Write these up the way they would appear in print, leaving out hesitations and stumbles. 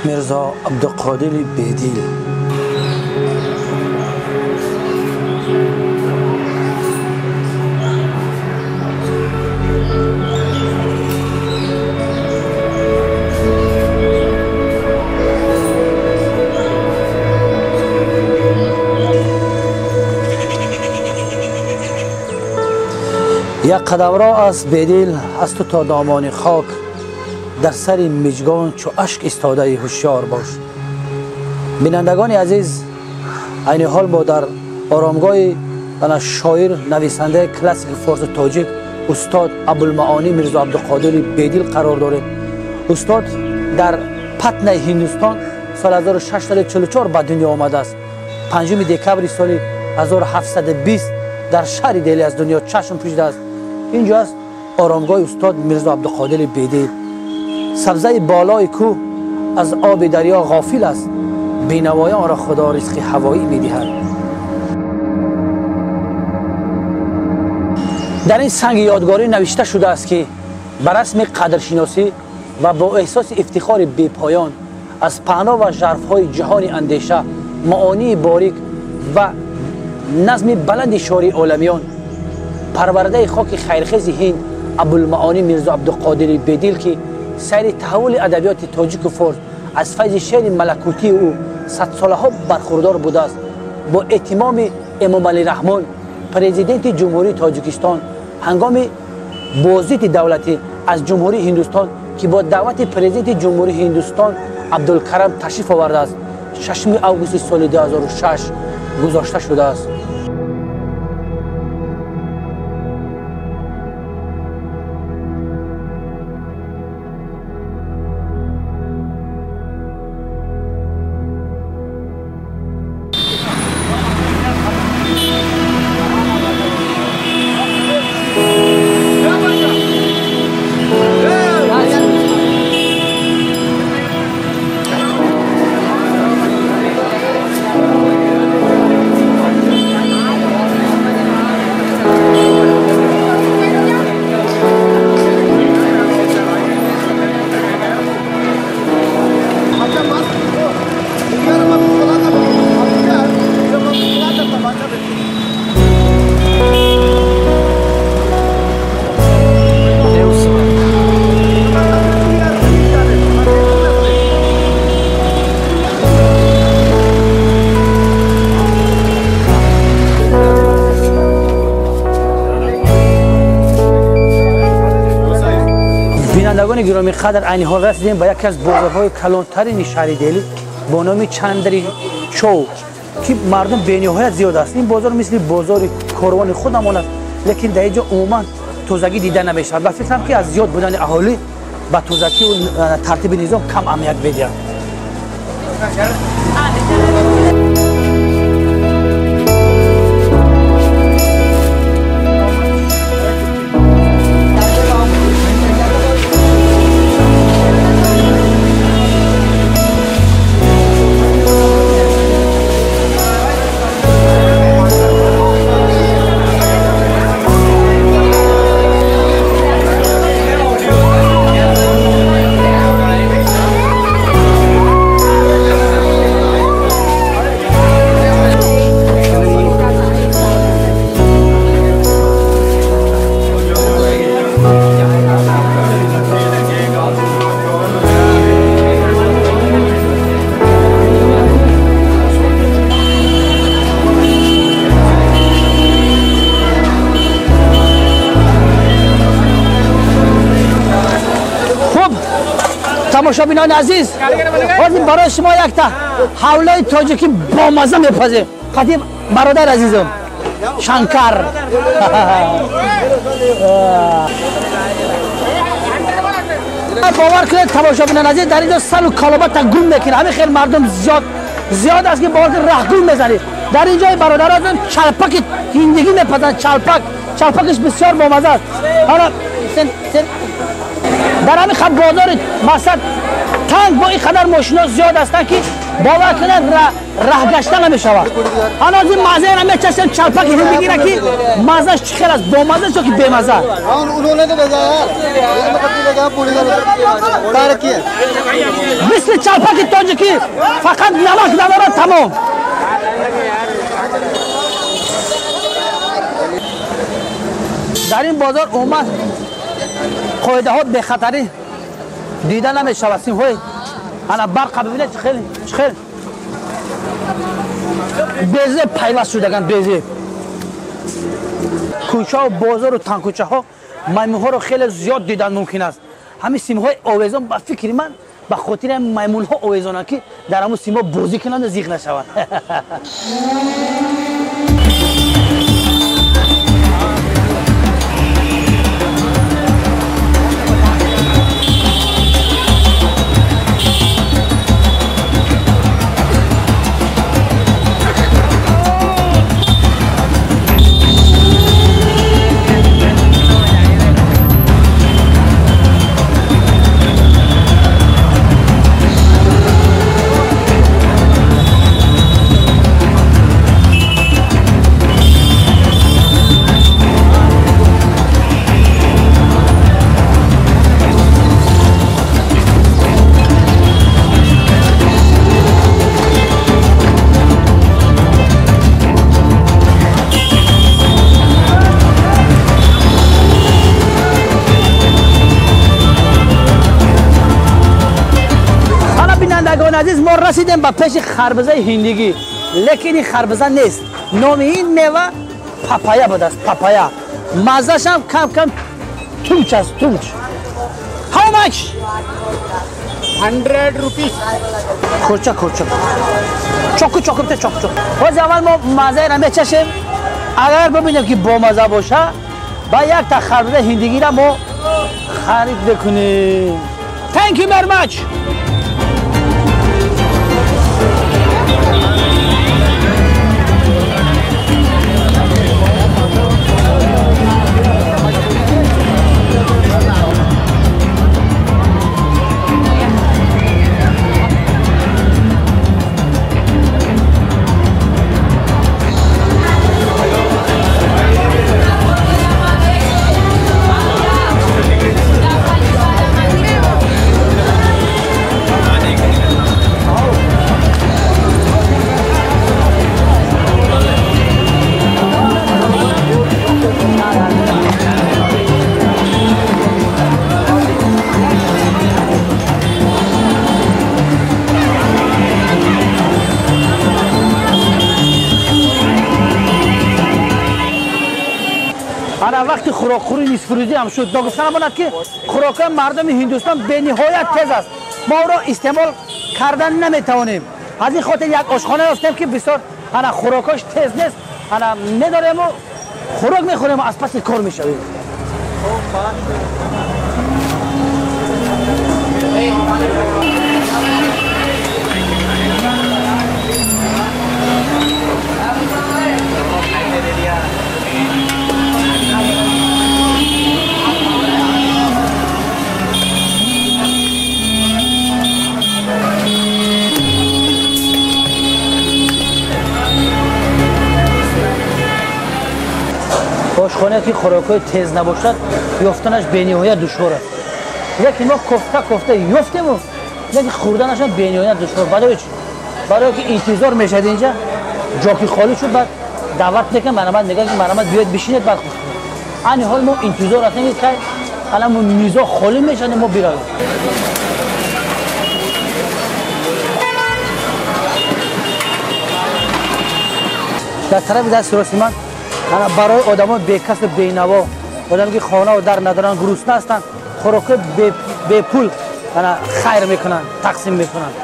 Мирзо Абдуқодири Бедил. Як қадамро аст Бедил аз ту то домони хок, дар сари миҷгон чу ашк истодаи ҳушёр бош. Бинандагони азиз, айни ҳол мо дар оромгоҳи шоир, нависандаи классики форсу тоҷик устод Абулмаонӣ Мирзо Абдуқодири Бедил қарор дорем. Устод дар Патнаи Ҳиндустон соли 1644 ба дунё омадааст. 5 декабри соли 1720 дар шаҳри Дели аз дунё чашм пӯшидааст. Инҷо аст оромгоҳи устод Мирзо Абдуқодири Бедил. Сабзаи болои кӯҳ аз оби дарё ғофил аст, бенавоёнро Худо ризқи ҳавоӣ медиҳад. Дар ин санги ёдгорӣ навишта шудааст, ки ба расми қадршиносӣ ва бо эҳсоси ифтихори бепоён аз паҳно ва жарфҳои ҷаҳони андеша, маонии борик ва назми баланди шоирии оламиён, парвардаи хоки хайрхези ҳинд Абулмаонӣ Мирзо Абдуқодири Бедил, ки сайри таҳаввули адабиёти тоҷику форс аз файзи шеъри малакутии ӯ садсолаҳо бархурдор будааст, бо эҳтимоми Эмомалӣ Раҳмон, президенти Ҷумҳурии Тоҷикистон, ҳангоми боздиди давлатӣ аз Ҷумҳурии Ҳиндустон, ки бо даъвати президенти Ҷумҳурии Ҳиндустон Абдулкарам ташриф овардааст, 6 августи соли 2006 гузошта шудааст. Бинандагони гиромӣ қадр, айни ҳол расидем ба яке аз бозорҳои калонтарини шаҳри Дели бо номи Чандри Чоу, ки мардум бениҳоят зиёд аст. Ин бозор мисли бозори корвони худамон аст, лекин дар инҷо умуман тозагӣ дида намешавад. Ба фикрам, ки аз зиёд будани аҳолӣ ба тозагию тартиби низом кам аҳамият медиҳанд. Тамошобинони азиз, ҳозир барои шумо якта ҳавлаи тоҷикӣ бомаза мепазем. Қатиб бародар азизам Шанкар. Бовар кунед, тамошобинони азиз, дар инҷо салу колобата гум мекунад. Ҳамин хел мардум зиёд аст, ки бовар кунед, раҳгум мезанед. Дар инҷои бародарон чалпаки ҳиндигӣ мепазанд, чалпак, чалпакиш бисёр бомаза аст. Ҳала сен сен. Дар ҳамин хаб бозори мақсад танг бо ин қадар мошино зиёд ҳастанд, ки бовар кунед, раҳгашта намешавад. Ҳанӯз ин маззаро мечашем, чалпаки ҳиндигира, ки маззаш чӣ хел аст, бомазза ё ки бемазза. Мисли чалпаки тоҷикӣ, фақат намак надорад, тамом. Дар ин бозор умуман қоидаҳо бехатарӣ дида намешавад. Симҳои ана барқа бибинед, чӣ хел, чӣ хел безеб пайваст шудаган, безеб. Кӯчао, бозору тангкӯчаҳо маймунҳоро хеле зиёд дидан мумкин аст. Ҳамин симҳои овезон, ба фикри ман, ба хотири маймунҳо овезонанд, ки дар ҳамун симҳо бозӣ кунанду зиқ нашаванд. Азиз, мо расидем ба пеши харбизаи ҳиндигӣ, лекин ин харбиза нест. Номи ин мева папая будааст, папая. Маззашам кам кам тунч аст, тунч. How much? 100 rupees. Курча, курча, чоку, чоку, бите, чоку, чоку. Ҳозир аввал мо маззаеро мечашем. Агар бибинем, ки бомазза боша, ба якта харбизаи ҳиндигиро мо харид мекунем. Thank you very much. Ана вақти хӯрокхӯрӣ нисфрӯзӣ ҳам шуд. Ногуфта намонад, ки хӯрокҳои мардуми Ҳиндустон бениҳоят тез аст, мо ӯро истеъмол кардан наметавонем. Аз ин хотир як ошхона ёфтем, ки бисёр ана хӯрокҳош тез нест. Ана медорему хӯрок мехӯрему аз паси кор мешавем. Ошхонае, ки хӯрокҳои тез набошад, ёфтанаш бениҳоят душвор аст. Лекин мо кофта кофта ёфтему, лекин хӯрданашам бениҳоят душвор. Барои чи? Барое ки интизор мешавад, инҷа ҷоки холӣ шуд, баъд даъват мекунад, марамат мегӯяд, ки марамат биёед бишинед, баъд хӯрд. Ани ҳол мо интизор ҳастем, ки кай ана мизо холӣ мешавад, мо биравем. Дар тарафи дасти рости ман ана барои одамои бекасу бенаво, одаме ки хонаву дар надоранд, гурусна ҳастанд, хӯрокҳои бепул ана хайр мекунанд, тақсим мекунанд.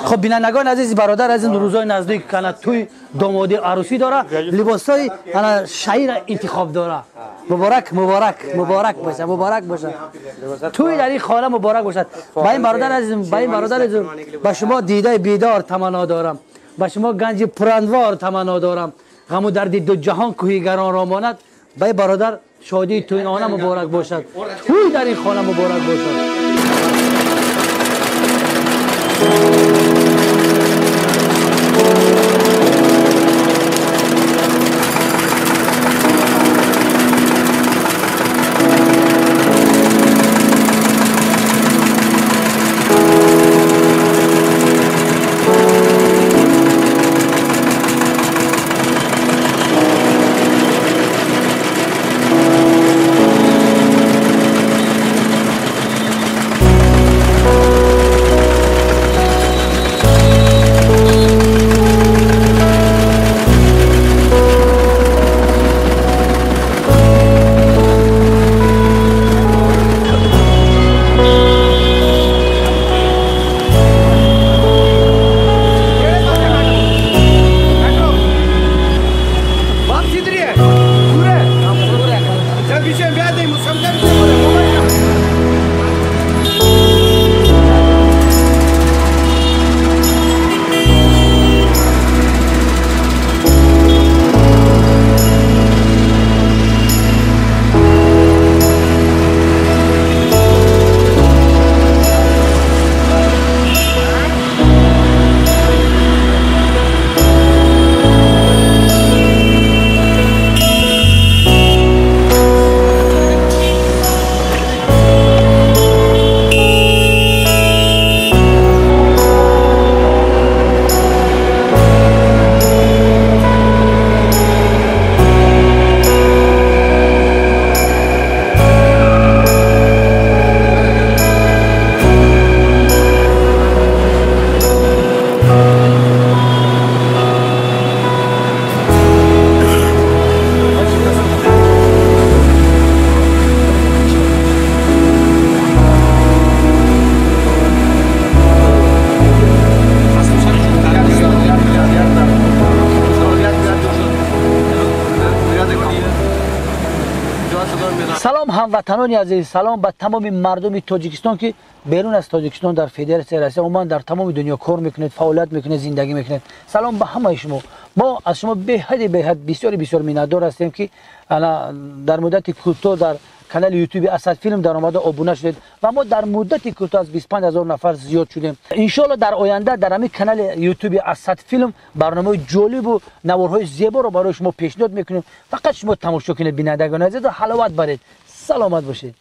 خب بینندگان عزیز، برادر از این روزهای نزدیک کنه توی دامادی عروسی داره، لباسای انا شعیر انتخاب داره. مبارک مبارک مبارک باشه، مبارک باشه. توی در این خانه مبارک باشد. با این برادر عزیزم، با این برادر عزیزم، با شما دیده بیدار تمنا دارم، با شما گنج پرانوار تمنا دارم. غم و درد دو جهان کوهیگران را ماند. با این برادر شادی توی این خانه مبارک باشد. توی در این خانه مبارک باشد. سلام هموطنان عزیز، سلام به تمام مردم تاجیکستان که بیرون از تاجیکستان در فدراسیون روسیه عموما در تمام دنیا کار میکنید، فعالیت میکنید، زندگی میکنید. سلام به همه شما. ما از شما به حد بسیار بسیار منتدار هستیم که در مدت کوتاه در کانال یوتیوب اسد فیلم در آمده ابونه شدید و ما در مدت کوتاه از 25,000 نفر زیاد شدیم. ان شاء الله در آینده در همین کانال یوتیوب اسد فیلم برنامه جالب و نوارهای زیبا رو برای شما پیشنهاد میکنیم. فقط شما تماشا کنید بینندگان عزیز و حلاوت برید. سلامت باشید.